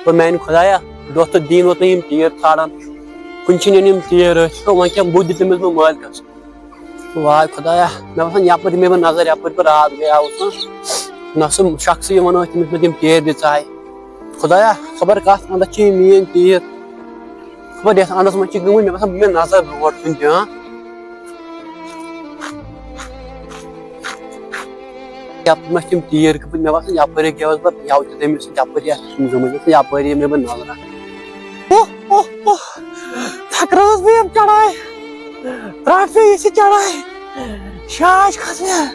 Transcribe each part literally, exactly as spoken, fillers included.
دوٚپ، میانہِ خۄدایا، دۄہ تہٕ دیٖن ووت مےٚ یِم تیٖر ژھانڈان، کُنہِ چھِنہٕ یِم تیٖر أتھۍ۔ وۄنۍ کیٛاہ بُدھ دیُتمٕتۍ مےٚ مٲلکَس؟ واے خۄدایا، مےٚ باسان، یَپٲرۍ دِمے بہٕ نظر، یَپٲرۍ بہٕ راتھ گٔیاوُس نا، نہ سُہ شخصٕے یِمَن ٲسۍ تٔمِس مےٚ تِم تیٖر دِژاے۔ خۄدایا، خبر کَتھ اَندَس چھِ یِم میٛٲنۍ تیٖر، خبر یَتھ اَندَس منٛز چھِ گٔمٕتۍ، مےٚ باسان، مےٚ نظر برونٛٹھ کُن دِوان۔ یَپٲرۍ ما چھِ تِم تیٖر گٔمٕتۍ؟ مےٚ باسان، یَپٲرۍ گٔیوس بہٕ، یَوٕ تہِ تٔمِس سۭتۍ یَپٲرۍ آسہِ تِم گٔمٕتۍ، مےٚ باسان، یَپٲرۍ یِمے بہٕ نظرہ۔ اوہ، اوہ، اوہ، تھکرٲوٕس بہٕ یِم چڑایہِ، ترٛٹھ پیٚیہِ یہِ چڑایہِ، شاش کھٔژ مےٚ،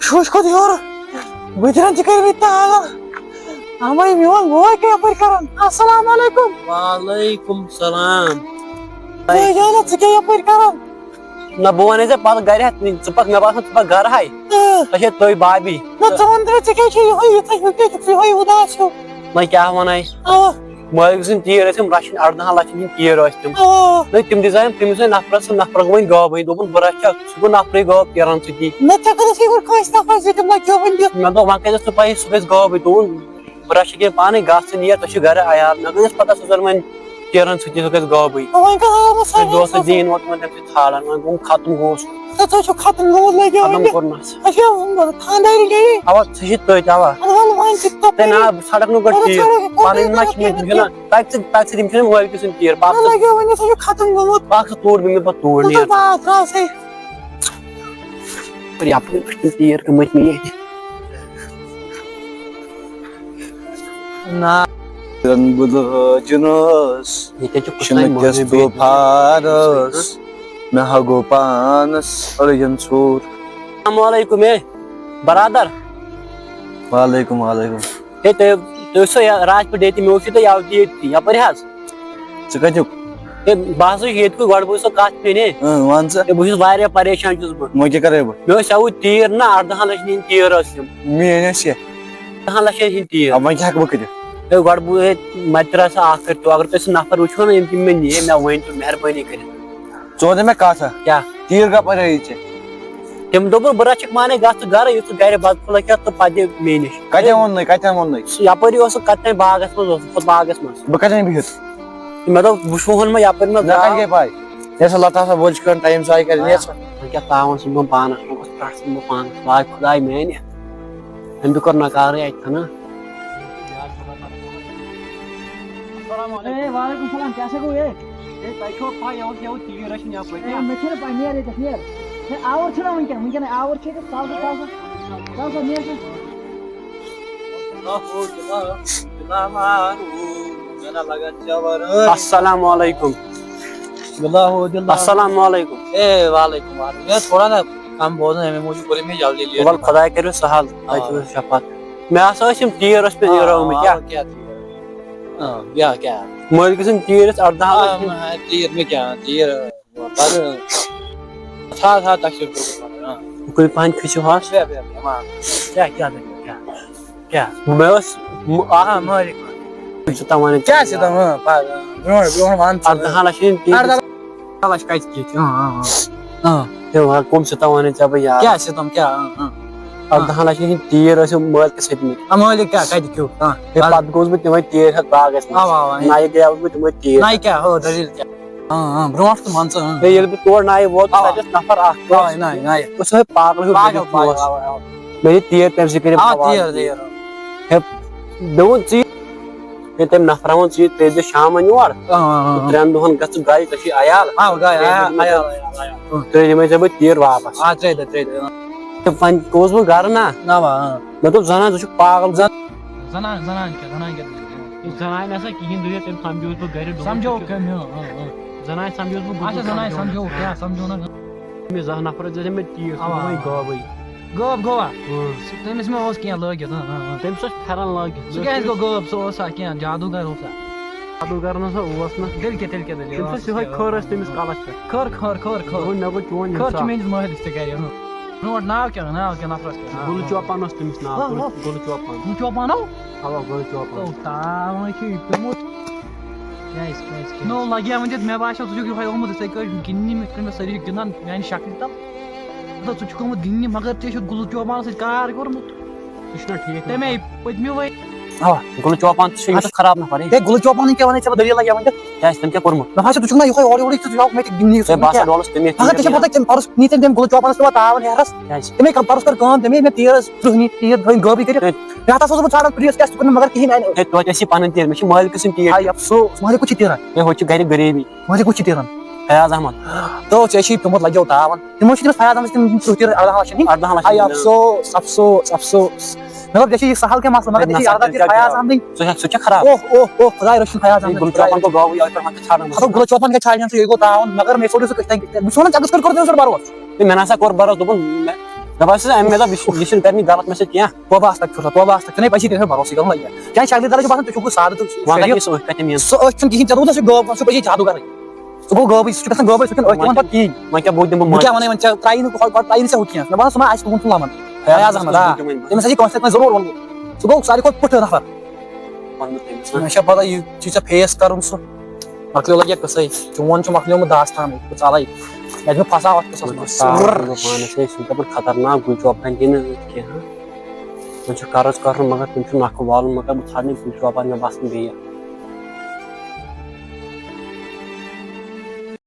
شوش کھوٚت ہیوٚر، بٕتھرٮ۪ن تہِ کٔرۍ مٕتۍ تاغل۔ اَمے میون بوے کیٛاہ یَپٲرۍ کران؟ السلام علیکم۔ وعلیکم السلام۔ بٲے جانا، ژٕ کیٛاہ یَپٲرۍ کران؟ نہ، بہٕ وَنے ژےٚ پَتہٕ گرِ ہٮ۪تھ، ژٕ پَکھ، مےٚ باسان، ژٕ پَکھ گرٕ ہاے۔ اۭں۔ ژےٚ چھے تٔتھۍ بابی۔ نہ، ژٕ وَن تہٕ مےٚ، ژےٚ کیٛازِ چھے یِہوٚے یِتھَے ہیوٗ، کیٛازِ چھُکھ ژٕ یِہوٚے اُداس ہیوٗ؟ نہ، کیٛاہ وَنَے؟ اَوا۔ مٲلِک سٕنٛدۍ تیٖر ٲسۍ یِم رَچھِنۍ، اَردَہَن لَچھَن ہِنٛدۍ تیٖر ٲسۍ تِم۔ اَوا۔ نہ، تِم دِژایَم تٔمِس نفرَس، سُہ نفرَس گوٚو وۄنۍ غٲبٕے، دوٚپُن، "بہٕ رَچھَکھ"، سُہ گوٚو نفرٕے غٲب تیٖرَن سۭتی۔ نہ، ژےٚ کوٚرُتھ یہِ گۄڈٕ کٲنٛسہِ نفرَس سۭتۍ، تِم لَگیو وۄنۍ دیُن۔ مےٚ دوٚپ، وۄنۍ کَتہِ ٲس نہٕ پَیی، سُہ گژھِ غٲبٕے، دوٚپُن، بہٕ رَچھَکھ یہِ پانَے، گژھ ژٕ نیر، ژےٚ چھُے گَرٕ عیال۔ مےٚ گٔے پَتہ سُہ زَن وۄنۍ تیٖرَن سۭتی سُہ گژھِ غٲبٕے۔ وۄنۍ کَتھ آو نہٕ سۄ تہٕ دوستہٕ زیٖن ووت تِمَن تَمہِ سۭتۍ ژھانٛڈان، وۄنۍ گوٚو ختم گوٚو سُہ۔ تہٕ ژےٚ چھُ ختم گوٚمُت لَگیو ختم وۄنۍ۔ کوٚرنَس۔ اَسہِ چھِ خانٛدارِنۍ گٔیے۔ اَوا، ژٕ چھِ تٔتۍ، اَوا۔ اَدٕ وَلہٕ وۄنۍ چھِ تَپٲرۍ۔ تَے نہ، سڑک نہٕ گۄڈٕ اَدٕ ٹھیٖک۔ سڑک کوٚت پَنٕنۍ ما چھِ مےٚ کیٚنٛہہ چھُنہ، نہ؟ تَتہِ ژٕ، تَتہِ ژٕ تِم چھِنہٕ مٲلۍ کِس یِم تیٖر، پَکھ نہ ژٕ۔ لَگیو وۄنۍ، سُہ چھُ ختم گوٚمُت۔ پَکھ ژٕ توٗرۍ، بہٕ مےٚ پَتہٕ توٗرۍ تُل نیر۔ تہٕ بَس، ترٛاو سا۔ یَپٲرۍ تیٖر گٔمٕتۍ میٛٲنۍ۔ نا۔ زن بہٕ لٲجنس ییٚتہِ چھُ کُس تام شِنہٕ کِس مٲلہٕ بیٚیہِ طوٗفانس، مےٚ ہا گوٚو پانس أڑجن ژوٗر۔ السلام علیکم، اے برادر۔ وعلیکم، وعلیکم۔ ہے، تُہۍ، تُہۍ ٲسِو یا-، راتھ پٮ۪ٹھ ییٚتہِ، مےٚ وٕچھِو تُہۍ یَوٕ تہِ ییٚتہِ، یَپٲرۍ حظ۔ ژٕ کَتیُک؟ ہے، بہٕ ہسا چھُس ییٚتہِ کُے، گۄڈٕ بوٗز سا کَتھ میٛٲنۍ، ہے۔ اۭں، وَن ژٕ۔ ہے، بہٕ چھُس واریاہ پریشان چھُس بہٕ۔ وۄنۍ کیٛاہ کَرَے بہٕ؟ مےٚ ٲسۍ یَوٕ تیٖر نا، اَردَہَن لَچھَن ہِنٛدۍ تیٖر ٲسۍ یِم۔ میٛٲنۍ ٲسۍ یہِ۔ اَردَہَن لَچھَن ہِنٛدۍ تیٖر۔ اَدٕ وۄنۍ کیٛاہ ہٮ۪کہٕ بہٕ کٔرِتھ؟ ہے، گۄڈٕ بوٗز، ہے، مےٚ تہِ درٛاو سا اَکھ کٔرۍ تو، اگر تُہۍ سُہ نفر وٕچھِو نا، ییٚمۍ تِم مےٚ نِیے، مےٚ ؤنۍ تو مہربٲنی کٔرِتھ۔ ژٕ وَن تہٕ مےٚ کَتھ اَکھ۔ کیٛاہ؟ تیٖر کَپٲرۍ ہٲیِتھ ژےٚ؟ تٔمۍ دوٚپُن، "بہٕ رَچھَکھ پانَے، گژھ ژٕ گَرٕ، یُتھ ژٕ گَرِ بَتہٕ پھوٚلہ کھٮ۪تھ تہٕ پَتہٕ دِ مےٚ نِش۔" کَتٮ۪ن ووٚن نَے؟ کَتٮ۪ن ووٚن نَے؟ سُہ یَپٲری اوس سُہ کَتٮ۪ن باغَس منٛز اوس سُہ، ہُتھ باغَس منٛز۔ بہٕ کَتٮ۪ن بِہِتھ؟ مےٚ دوٚپ، "بہٕ چھُس ووٚن مےٚ یَپٲرۍ مےٚ مےٚ کَتہِ درٛاو۔" گٔے پَے؟ یَتھ سا لَتہٕ ہسا وۄلۍ چھِ کَران ٹایم ضایع کَرِ، نیر سا۔ وۄنۍ کیٛاہ تاوَن سُہ بہٕ پانَس، وۄنۍ گوٚژھ پرٛٮ۪تھ سُہ بہٕ پانَس۔ واے خۄداے میٛانہِ، أمۍ تہِ کوٚر نَکارٕے اَتہِ تھَنا۔ اے، وعلیکم السلام، کیٛاہ سا گوٚو، اے؟ اے، تۄہہِ چھُوا پَے، یَوٕ، یَوٕ تیٖر رَچھِنۍ یَپٲرۍ، اے، کیٛاہ؟ مےٚ چھُنہٕ پَے، نیر ییٚتٮ۪تھ، نیر۔ ہے، آوُر چھُنہ وٕنکٮ۪ن، وٕنکٮ۪ن آوُر چھُ ییٚتٮ۪تھ، ژَل سا، ژَل سا، ژَل سا، نیر سا۔ السلام علیکم۔ السلام علیکم۔ اے، وعلیکم، وعلیکم۔ مےٚ ٲس تھوڑا نا کَم بوزان، اَمے موٗجوٗب کوٚر مےٚ جلدی لیٹ۔ وَلہٕ خۄداے کٔرِو سَہل، آ۔ تۄہہِ چھُو شفاعت۔ مےٚ ہسا ٲسۍ یِم تیٖر ٲسۍ مےٚ آ، یہِ رٲومٕتۍ، آ، کیٛاہ؟ کیٛاہ تیٖر؟ آ، کیٛاہ، کیٛاہ؟ مٲلکہٕ سٕنٛدۍ تیٖر ٲسۍ اَردَہَن آ، لَچھَن۔ آ، تیٖر مےٚ کیٛاہ، تیٖر، آ، پَتہٕ تھاو، تھاو، تَتھ چھِ آ۔ ہُکُن پَہَن کھٔسِو حظ۔ بیٚہہ، بیٚہہ، بیٚہہ، آ۔ کیٛاہ، کیٛاہ دٔلیٖل، کیٛاہ؟ کیٛاہ؟ مےٚ ٲس م-، اَکھ آ، مٲلِک۔ ستم وَنان کیٛاہ ژےٚ ستم؟ یار؟ اۭں، پَ-، برونٛٹھ، برونٛھ وَن ژٕ۔ اَردَہَن لَچھَن یِم تیٖر۔ اَردَہَن لَچھ کَتہِ کیٛاہ چھِ؟ اۭں، اۭں، اۭں۔ اۭں۔ ہے، وَلہٕ کَم ستم وَنان ژےٚ بہٕ یار؟ کیٛاہ ستم، کیٛاہ؟ اۭں، اۭں۔ اَردَہَن لَچھَن ہِنٛدۍ تیٖر ٲسۍ یِم مٲلکَس ہیٚتمٕتۍ۔ آ، مٲلِک کیٛاہ، کَتہِ کیُتھ؟ اۭں۔ ہے، پَتہٕ گوٚوُس بہٕ تِمَے تیٖر ہٮ۪تھ باغَس منٛز۔ اَوا، اَوا، اۭں۔ نَیہِ گٔیوس بہٕ تِمَے تیٖر۔ نَیہِ کیٛاہ؟ ہو، دٔلیٖل کیٛاہ؟ اۭں، اۭں، برونٛٹھ تہٕ مان ژٕ، اۭں۔ ہے، ییٚلہِ بہٕ تور نَیہِ ووتُس، اَوا۔ تَتہِ اوس نفر اَکھ، اَوا، نَیہِ، نَیہِ۔ اوس سُہ ہے پاگلٕے ہیوٗ پاگل، بٔنِتھ پاگل، اوس۔ اَوا، اَوا۔ مےٚ دِتۍ تیٖر تٔمۍ سٕے کٔرِتھ اَوا، حوالہٕ۔ تیٖر، تیٖر۔ ہے، دوٚپُن، "ژٕ یہِ۔" ییٚلہِ تٔمۍ نفرَن ووٚن، "ژٕ یہِ، ترٛےٚ دۄہ شامَن یور، اۭں، اۭں، اۭں۔ ترٛٮ۪ن دۄہَن گژھ ژٕ گَرِ، ژےٚ چھُے عیال۔" اَوا، گَرِ، ترٛےٚ عیال، دۄہ، عیال، عیال، عیال۔ ترٛےٚ دۄہ دِمَے ژےٚ بہٕ تیٖر واپَس۔ آ، ترٛےٚ دۄہ، ترٛےٚ دۄہ، اۭں۔ تہٕ وۄنۍ گوٚوُس بہٕ گَرٕ نا۔ اَوا، اۭں۔ مےٚ دوٚپ، "زَنان، ژٕ چھُکھ پاگل، زَن۔" زنان، زنان کیٛاہ، زنان کیٛاہ دٔلیٖل؟ یہِ زنانہِ آسان کِہیٖنۍ دٔلیٖل، تٔمۍ سمجھوس بہٕ گرِ ڈوٗنۍ سمجھو چھُ۔ کٔمۍ، ہاں، ہاں، ہاں۔ زنانہِ سمجھوس بہٕ اچھا، گُتُل زنانہِ سمجھوس۔ سمجھو، کیٛاہ سمجھو نہٕ؟ مےٚ زانٛہہ نفر حظ دَپہِ مےٚ تیٖر، آ، آ۔ وۄنۍ گٲبٕے۔ غٲب گوٚوا؟ ہاں۔ تٔمِس ما اوس کینٛہہ لٲگِتھ؟ ہاں، ہاں، ہاں۔ تٔمِس اوس پھٮ۪رن لٲگِتھ۔ سُہ کیٛازِ گوٚو غٲب؟ سُہ اوسا کینٛہہ جادوٗگر اوسا؟ جادوٗگر نہ سا اوس نہٕ۔ تیٚلہِ کیٛاہ، تیٚلہِ کیٛاہ دٔلیٖل تٔمِس ٲس ٲسٕس یِہوٚے کینٛہہ؟ کھٔر ٲس تٔمِس کلس پٮ۪ٹھ۔ کھٔر، کھٔر، کھٔر، کھٔر۔ دوٚپُن، مےٚ گوٚو چون خٲر چھُ اِنصاف۔ میٲنِس مٲلِس تہِ گرِ، ہُہ۔ برونٛٹھ ناو کیٛاہ؟ ناو کیٛاہ نفرس کیٛاہ؟ گُلہٕ چوپان اوس تٔمِس ناو، ہاں، گُلہٕ، ہاں۔ گُلہٕ چوپان۔ گُلہٕ چوپان ہو؟ اوا، گُلہٕ چوپان۔ او، تاوان چھُ یہِ پیوٚمُت۔ کیٛازِ، کیٛازِ، کیٛازِ؟ نو، لگیٛاو وۄنۍ تیُتھ، مےٚ باسیو، ژٕ چھُکھ یِہوٚے آمُت یِتھَے کٲٹھۍ گِنٛدنہِ، یِتھ کٔنۍ مےٚ سٲری چھِ گِنٛدان میٛانہِ شکلہِ تل۔ مطلب، ژٕ چھُکھ آمُت گِنٛدنہِ، مگر ژےٚ چھُتھ گُلہٕ چوپانَس سۭتۍ کار کوٚرمُت۔ یہِ چھُنہ ٹھیٖک تَمے نفر۔ پٔتمہِ ؤرۍ۔ اَوا۔ گُلہٕ چوپان تہِ چھُ، یہِ چھُ خراب نفر، ہے۔ ہے، گُلہٕ چوپان کیٛاہ وَنان ژےٚ بہٕ دٔلیٖلہ کیٛاہ وَنہِ؟ کیٛازِ تٔمۍ کیٛاہ کوٚرمُت؟ نہ حظ، ژٕ چھُکھ نہ یِہوٚے اورٕ یورٕ، ژٕ چھُکھ مےٚ تہِ گِنٛدنہِ، ہے، بہٕ ہسا ڈولُس تٔمِس۔ مگر ژےٚ چھےٚ پَتہ، تٔمۍ پَرُس نی تٔمۍ، تٔمۍ گُلہٕ چوپانَس تہِ واتاوان ہیرَس۔ کیٛازِ؟ تٔمۍ کٔر پَرُس کٔر کٲم، تٔمۍ مےٚ تیٖر حظ ترٛہ نی، تیٖر تھٲوِن غٲبٕے کٔرِتھ۔ ہے۔ مےٚ ہَتھ ہسا اوسُس بہٕ ژھانٛڈان پُلیٖس کیٛاہ چھِ کوٚرمُت، مگر کِہیٖنۍ آے نہٕ۔ ہے، توتہِ ٲسی پَنٕنۍ تیٖر، مےٚ چھِ مٲلۍ قٕسٕم تیٖر۔ ہاے افسوس، مےٚ چھِ کُچھِ تیٖرَن۔ ہے، ہُتہِ چھُ گرِ غریٖبی۔ مےٚ چھِ کُچھِ تیٖرَن۔ فیاض احمد۔ تو ژےٚ چھِ پیوٚمُت لَگیو تاوَن۔ تِمو چھِ تٔمِس فیاض احمدَس تِم ترٕٛہ تیٖر اَرداہَن لَچھَن ہِنٛدۍ۔ اَرداہَن لَچھَن ہاے ہِنٛدۍ۔ افسوس، افسوس، افسوس۔ مطلب، ژےٚ چھِ یہِ سَہَل کینٛہہ مسلہٕ، مگر ہے، ژےٚ چھِ نہ، اَرداہ تیٖر کیٛاہ فیاض چھُ؟ احمدٕنۍ۔ سُہ چھا، سُہ چھا خراب؟ اوہ، اوہ، اوہ، خۄداے رٔچھِن فیاض ہے، احمد۔ گُلہٕ چوپان گوٚو گاوٕے، یَوٕ پٮ۪ٹھ وَنان ژٕ ژھانٛڈَن اَتھ اوس گُلہٕ چوپان کیٛاہ ژھانٛڈان ژٕ، یہِ گوٚو تاوَن، مگر مےٚ ژھوٚرُے سُہ کٔتھۍ تام، بہٕ چھُس وَنان ژےٚ کُس کٔر کوٚر تٔمۍ سۭتۍ بَروسہٕ؟ ہے، مےٚ نہ سا کوٚر بَروسہٕ، دوٚپُن، مےٚ، مےٚ باسیٚو سُہ اَمہِ مےٚ دوٚپ، یہِ چھُ، یہِ چھُنہٕ کَرِ نہٕ غلط مےٚ سۭتۍ کینٛہہ۔ توبہ استغفر اللہ، توبہ استغفر، ژےٚ نَے پَزی تٔمِس پٮ۪ٹھ بَروسٕے کَرُن لَگہِ۔ چانہِ شکلہِ تَلہٕ چھُ باسان ژٕ چھُکھ سادٕ تہٕ وۄنۍ شریٖف۔ کَتہِ سُہ أتھۍ کَتہِ یِم یِن؟ سُہ أتھۍ چھُنہٕ کِہیٖنۍ، ژےٚ دوٚپُتھ سُہ گٲو، سُہ پَزی جادوٗگَرٕے۔ سُہ گوٚو غٲبٕے، سُہ چھُ گژھان غٲبٕے، سُہ چھُنہٕ أتھۍ یِوان پَتہٕ کِہیٖنۍ۔ وۄنۍ کیٛاہ بوٗز دِمہٕ بہٕ بہٕ کیٛاہ مٲلِس؟ وَنَے وۄنۍ ژےٚ، ترٛایی نہٕ ہۄ-، ہۄ-، ترٛایی نہٕ ژےٚ ہُہ کینٛہہ۔ مےٚ باسان سُہ ما آسہِ تُہُنٛد سُہ لَمَن۔ ہے، فیاض بہٕ احمد، کیٛاہ آ۔ بوٗز دِمہٕ وۄنۍ؟ تٔمِس ہا چھِ کٲنٛسہِ نَتہٕ کٲنٛسہِ ضروٗر ووٚنمُت۔ سُہ گوٚو ساروی کھۄتہٕ پُٹھٕ نفر۔ وَنہٕ بہٕ تٔمِس، ہا؟ مےٚ چھا پَتہ یہِ چھُے ژےٚ فیس کَرُن سُہ۔ مۄکلیو لَگہِ قٕصَے۔ چون چھُ مۄکلیومُت داستانٕے، بہٕ ژَلَے۔ مےٚ چھُ پھَسان اَتھ قٕصَس منٛز۔ پانَس ہے، سُہ چھُ دَپان خطرناک گُلۍ چوپان دِنہٕ أتھۍ کینٛہہ، ہا؟ وۄنۍ چھُ قرض کَرُن، مگر تٔمۍ چھُ نَکھٕ والُن، مگر بہٕ ژھانٛڈٕ نہٕ گُلۍ چوپان مےٚ باسان بیٚیہِ۔